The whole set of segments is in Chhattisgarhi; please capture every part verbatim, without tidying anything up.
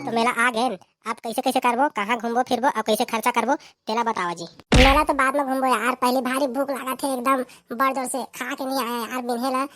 तो मेला आ गेन, अब कैसे कैसे करबो, कहाँ घूमबो फिरबो और कैसे खर्चा करबो, तेला बतावा जी। मेला तो बाद में घूमबो यार, पहले भारी भूख लागत है एकदम, बड़ जोर से खा के नहीं आया यार, बिन्हे ला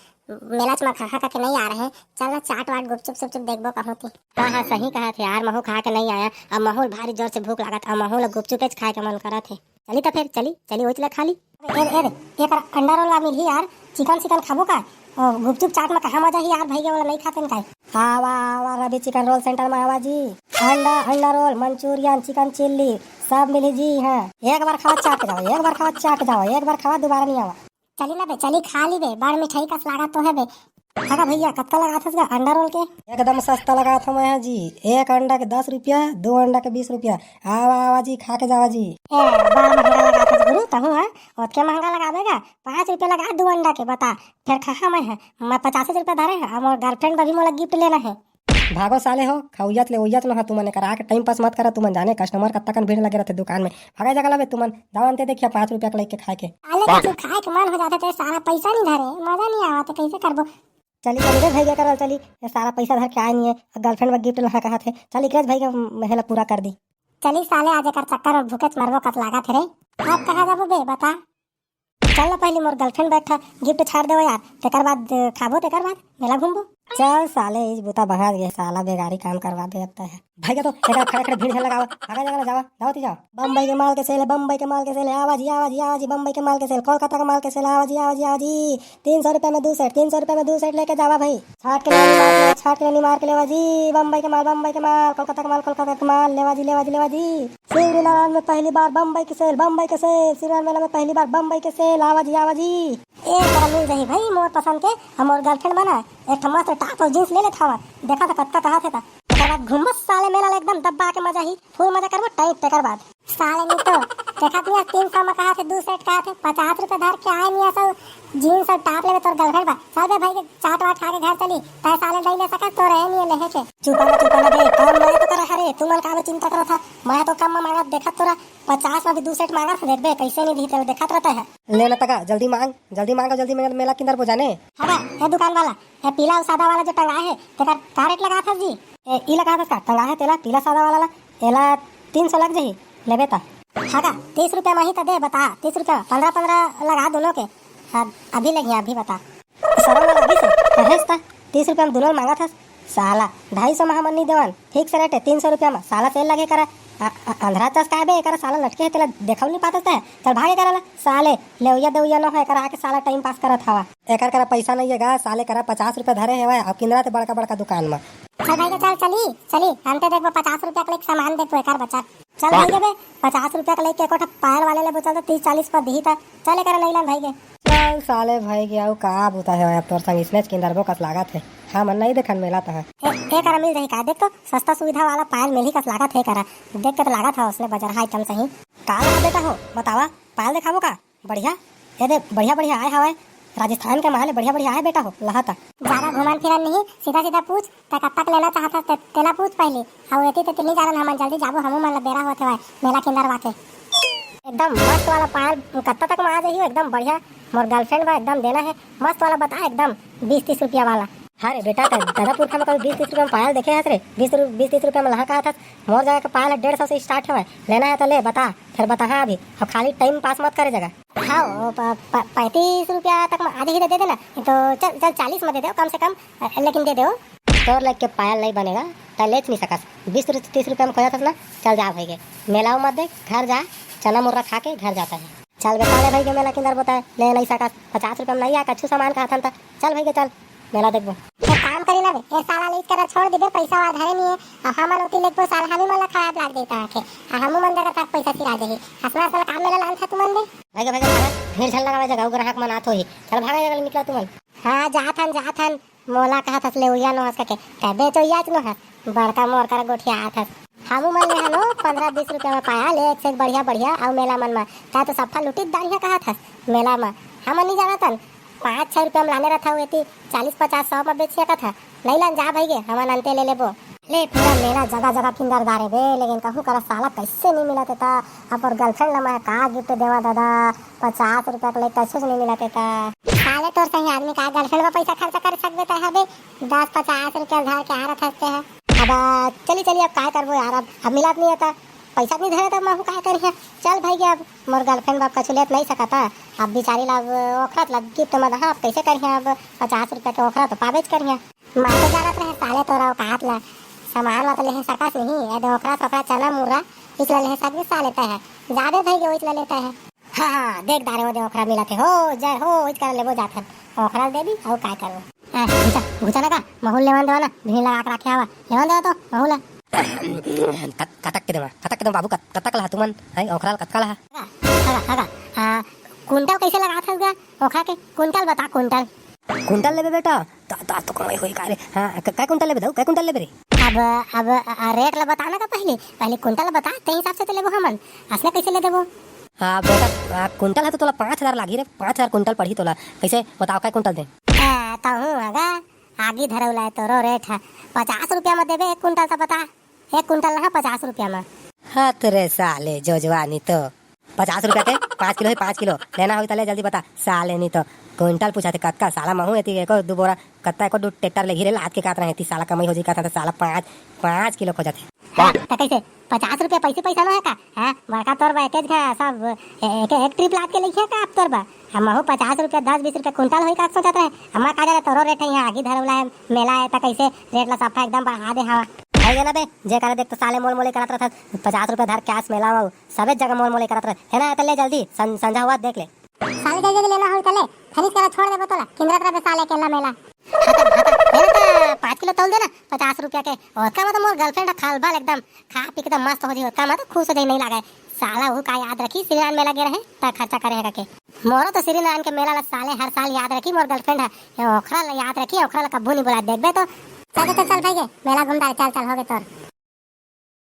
मेला च में खा खा के नहीं आ रहे। चल ना, चाट वाट, गुपचुप सुपचुप देखबो कहूँ ती। हाँ हाँ, सही कहा थे यार, महू खा के नहीं आया, अब महू भारी जोर से भूख लागत, अब महू ला गुपचुपे च खाए के मन करत है। चली तो फिर, चली चली, ओइच ला खा ली। ए रे, ए रे, एक अंडा रोल ला मिलही यार, चिकन चिकन खाबो का? ओ, गुपचुप चाट में कहाँ मजा ही यार, भाई के वाला नहीं खाते न काय? आवा आवा, रवि चिकन रोल सेंटर में आवा जी। अंडा, अंडा रोल, मंचूरियन, चिकन चिल्ली, सब मिली जी। हाँ, एक बार खावा चाट जाओ, एक बार खावा चाट जाओ, एक बार खावा दोबारा नहीं आवा। चली ना बे, चली खा ली बे, बड़ मिठाई कस लागत तो है बे। हाँ का भैया, कत्ता लगात हस गा अंडा रोल के? एकदम सस्ता लगात हूँ मैं जी, एक अंडा के दस रुपया, दो अंडा के बीस रुपया। आवा आवा जी, खा के जावा जी। ए, बड़ महंगा लगात हस गुरु तहूँ, हाँ? ओतके महंगा लगाबे गा? पाँच रुपया लगा दो अंडा के, बता। फिर कहाँ मैं है, मैं पचास रुपया धरे है, अब मोर गर्लफ्रेंड बर भी मोला गिफ्ट लेना है। भागो साले हो, खउयत ले उयत लो हा तुमन, एकर आके टाइम पास मत करा तुमन, जाने कस्टमर कत्ता कन भीड़ लगे रहते दुकान में। भागा जगह लबे तुमन, जाओ अंते देखिया पाँच रुपया के लेके खाए के। अले कुछ खाए के मन हो जाते, तेरे सारा पैसा नहीं धरे, मजा नहीं आवा तो कैसे करबो? चली चली रे भैया करल चली, ये सारा पैसा धर के आए नहीं है, गर्लफ्रेंड बर गिफ्ट लहा कहा थे। चल इकरेज भाई के हेला पूरा कर दी। चली साले, आज एकर चक्कर में भूखे च मरबो कस लागत है रे। अब कहाँ जाबो बे, बता। चल ना पहली मोर गर्लफ्रेंड बैठा, गिफ्ट छाड़ देवो यार, तेकर बाद अ, खाबो, तेकर बाद मेला घूमबो। चल साले, इस बुता बहार गए साला, बेगारी काम करवा दे अब तो है। भाई का तो एकर खड़े खड़े भीड़ झन लगावा, आगे जगह जावा, जाओ ती जाओ। बम्बई के माल के सेल है, बम्बई के माल के सेल है, आवा जी आवा जी आवा जी, बम्बई के माल के सेल, कोलकाता के माल के सेल, आवा जी आवा जी आवा जी। तीन सौ रुपया में दो सेट, तीन सौ रुपया में दो सेट लेके जावा भाई। छाट के नहीं मार के, छाट के नहीं मार के लेवा जी, बम्बई के माल, बम्बई के माल, कोलकाता के माल, कोलकाता के माल, लेवा जी, लेवा जी, लेवा जी। शिवरीनारायण में पहली बार बम्बई के सेल, बम्बई के सेल, शिवरीनारायण मेला में पहली बार बम्बई के सेल, आवा जी, आवा जी। ए, तोरा मिल जाही भाई मोर पसंद के, हम मोर गर्लफ्रेंड बना, एक ठो मस्त टॉप और जींस ले लेत हवा, देखा तो कत्ता कहा थे ता। तेकर बाद घूमबो साले मेला ले एकदम दब्बा के मजा ही, फुल मजा करबो टाइट तेकर बाद। साले नहीं तो, देखा नहीं तीन सौ में कहा थे, दो सेट कहा थे, पचास रुपया धर के आए नहीं सब, जींस और टॉप लेवे तोर गर्लफ्रेंड बा। चल बे भाई के चाट वाट खा के घर चली, तय साले नहीं ले सका तो रहे नहीं लेहे के। चुपा ना, चुपा ना बे, काम मैं तो करा हरे, तू मन का में चिंता करत था, मैं तो कम में मांगत देखत तोरा, पचास में भी दो सेट मांगत था, देखबे कैसे नहीं दी तेरे देखत रहता है। ले ना तका, जल्दी मांग, जल्दी मांग, जल्दी मेला, मेला किंदर बो जाने। हवा, ए दुकान वाला, ए पीला और सादा वाला जो टंगा है, तेकर का रेट लगा था जी? ए, ई लगा था का? टंगा है तेला, पीला सादा वाला ला, एला तीन सौ लग जाही, लेबे ता। हाँ का, तीस रुपया में ही तो दे, बता, तीस रुपया, पन्द्रह पन्द्रह लगा दोनों के। हाँ, अभी लगी, अभी बता। शरम ना लगिस हे? कहेस त तीस रुपया म दुनो ल मांगत हस। साला, ढाई सौ म हमन नी देवन, फिक्स रेट हे तीन सौ रुपया म। साला सेल लगे करा। आ, आ, अंधरा चस काय बे, एकरा साला लटके हे, तेला देखल नी पातस तैं? चल भागे करा ला। साले, लेवइया देवइया नो हे, एकरा आके साला टाइम पास करत हवा। एकर करा पैसा नइ हे गा, साले करा पचास रुपया धरे हेवय, अउ किंदरा ते बड़का बड़का दुकान म। चल भाई के चल, चली, चली, अंते देखबो पचास रुपया के लेके सामान देखबो एकर बचा। चल भाई गे बे, पचास रुपया के लेके एको ठा पायल वाले ले बोचल तो तीस चालीस पर दिही त चल एकरा नइ लन भाई गे। चल साले भाई गे, अउ का बुता हे अब तोर संग इसने किंदरबो कस लागत हे। हमन नइ देखन मेला तहाँ। ए, एकरा मिल जाही का? देख तो सस्ता सुविधा वाला पायल मिलही कस लागत हे एकरा। देख के तो लागत हे असने बजरहा आइटम सही। का लेबे बेटा हो, बतावा, पायल देखाबो का? बढ़िया, ए दे, बढ़िया बढ़िया आय हवय। राजस्थान के माल हे, बढ़िया बढ़िया आय बेटा हो, लहा त। ज्यादा घुमन फिरन नहीं, सीधा सीधा पूछ, तैं कतका के लेना चाहत हस, ते-, तेला पूछ पहिली। अउ एती तेती नइ जानन हमन, जल्दी जाबो, हमू मन ला बेरा होत हवय मेला किंदरवा के। एकदम मस्त वाला पायल कत्ता तक म आ जाही, एकदम बढ़िया। मोर गर्लफ्रेंड बर एकदम देना हे, मस्त वाला बता, एकदम बीस तीस रुपया वाला। हाँ रे बेटा, तैं ददा पुरखा म कभी बीस तीस रुपया म पायल देखे हस रे? बीस रु-, बीस तीस रुपया म लहा कहत हस? मोर जगह के पायल ह डेढ़ सौ से स्टार्ट हवय, लेना हे त ले, बता, फेर बताहा अभी, अउ खाली टाइम पास मत करे जगह। हाँ, वो प-, प-, पैंतीस रुपया तक म आधे ही दे देना, तो चल, चल चालीस म दे दे कम से कम, अ, लेकिन दे दे। तोर लग के पायल नहीं बनेगा, तैं लेच नहीं सकस। बीस रु-, तीस रुपया म खोजत हस ना, चल जा भाई के, मेला मत देख, घर जा, चना मुर्रा खा के घर जाता है। चल बे साले भाई के मेला किंदर बोता है, ले नहीं सकस, पचास रुपया म नहीं आ, कछु सामान का हथन त, चल भाई के चल। मेला देखबो। एक काम करी ना बे, ए साला ले इस करा छोड़ दे बे, पैसा वा धरे नहीं है। अब हमन ओती लेगबो साला, हमी मन ला खराब लाग देता आके। आ हमू मन जगह तक पैसा सिरा देही। हसना साला काम मेला लान था तुमन बे। भाई के, भाई के, साला भीड़ झन लगावे जगह, उ ग्राहक मन आत होही। चल भागा जगह ले निकला तुमन। हाँ, जात हन, जात हन। मोला कहा थस ले उया नो हस कके। तबे तो याच नो हस। बड़का मोर करा गोठिया आत हस। हमू मन ले हनो पन्द्रह बीस रुपया म पायल, एक से एक बढ़िया बढ़िया, अउ मेला मन म। तैं तो सफा लुटित दारिया कहा थस मेला म। हमन नहीं जाना तन। पाँच छः रुपया म लाने रहत हव, एती चालीस पचास सौ म बेच सकत ह। नइ लन जा भई गे, हमन अंते ले लेबो। ले पूरा मेला जगह जगह किंदर डारे बे, लेकिन कहूँ करा साला कैसे नहीं मिलत हे त। अब मोर गर्लफ्रेंड ला मैं का गिफ्ट देवा दादा, पचास रुपया के ले कछु नहीं मिलत हे त। साले तोर सही आदमी का गर्लफ्रेंड बर पैसा खर्चा कर सकबे त हबे, दस पचास रुपया धर के आ रहा था। अब, आ, चली, चली, अब काय करबो यार, अब, अब मिलत नहीं हे त, पैसा नहीं धरे त महू काय करिहा। चल भाई, अब मोर girlfriend बाप कछु लेत नहीं सकत हे, अब बिचारी ला अब ओखरत ला gift म दहा, अब कैसे करिहा, अब पचास रुपया के ओखरा तो पाबेच करिहा। मैं तो जानत रहे साले तोर औकात ला, सामान ला तो लेहे सकस नहीं, ये दे ओखरा सोखरा चना मुर्रा, इसला लेहे सकबे साले तैं हे, जाबे भाई के ओइच ला लेता है। हाँ, हाँ, देख दारे, वो दे ओखरा मिलत हे, हो, जय हो, ओइच करा लेबो जाथन। ओखरा देबी, अउ काय करबो? ए, घुचा, घुचा ना का, महू ल लेवन देवा ना, बिहनी लगा के राखे हवा, लेवन देवा तो, महू ला। कत-, कतक के देवा, कतक के देवा बाबू, कत-, कतक ला तुमन, है, ओखरा ला कतका ला? हगा, हगा, हगा, आ, कुंटल कैसे लगात हस गा, ओखरा के, कुंटल बता, कुंटल। कुंटल लेबे बेटा, त, त, तो कमाई होई का रे? हाँ, क-, काय कुंटल लेबे दाऊ, काय कुंटल लेबे रे? अब, अब, आ, रेट ला बता ना का पहले, पहले कुंटल ला बता, ते हिसाब से तो लेबो हमन, असने कैसे ले देबो? हाँ बेटा, आ, कुंटल हे तो तोला पाँच हजार लागही रे, पाँच हजार कुंटल पड़ही तोला। कैसे बताओ, काय कुंटल दे? आ, तहूँ हगा, आगी धरउला हे तोरो रेट हे। पचास रुपया म देबे एक कुंटल त बता, एक कुंटल ना पचास रुपया म। हत रे साले जोजवानी तो। पचास रुपया के पाँच किलो हे, पाँच किलो लेना होई त ले, जल्दी बता साले, नहीं तो कुंटल पूछा थे कतका साला, महू एती एको दू बोरा कत्ता एको दू ट्रैक्टर लेगही रे, लाद के कात रहे ती साला, कमाई हो जी कात रहे साला, पाँच, पाँच किलो खोजत हे। हाँ, त कैसे? पचास रुपया पैसे पैसा नो हे का? हाँ, बड़का तोर बा, एकेच घा सब ए-, एक, एक ट्रिप लाद के लेखे का अब तोर बा? हम महू पचास रुपया, दस बीस रुपया कुंटल होई का सोचत रहे। हमार का जाने तोरो रेट हे, यहाँ आगी धरउला हे, मेला हे, त कैसे रेट ला सफा एकदम बढ़ा दे हवा। भाई गे ना बे, जे करे देख तो साले मोल मोले करत रहत, पचास रुपया धर cash मेला में, सबे जगह मोल मोले करत रहत, है ना? त ले जल्दी, सं-, संझा हुआ देख ले। साले जल्दी जल्दी लेना होई त ले, फनिस करा छोड़ देबो तोला, किंदरत रहबे साले अकेला मेला। हाँ त, हाँ त, ले ना त पाँच किलो तौल दे ना, पचास रुपया के। ओतका म त मोर girlfriend ह खलबल एकदम, खा पी के त मस्त हो जाई, ओतका म त खुश हो जाई, नहीं लागे। साला वो का याद रखी, श्री नारायण मेला गे रहे, त खर्चा करे हे के। मोरो तो श्री नारायण के मेला ला साले हर साल याद रखी मोर girlfriend ह, ये ओखरा ला याद रखी, ओखरा ला कभू नहीं बुला, देखबे तो। चल, चल, चल, चल भाई गे, मेला घूमता रे, चल, चल, हो गे तोर।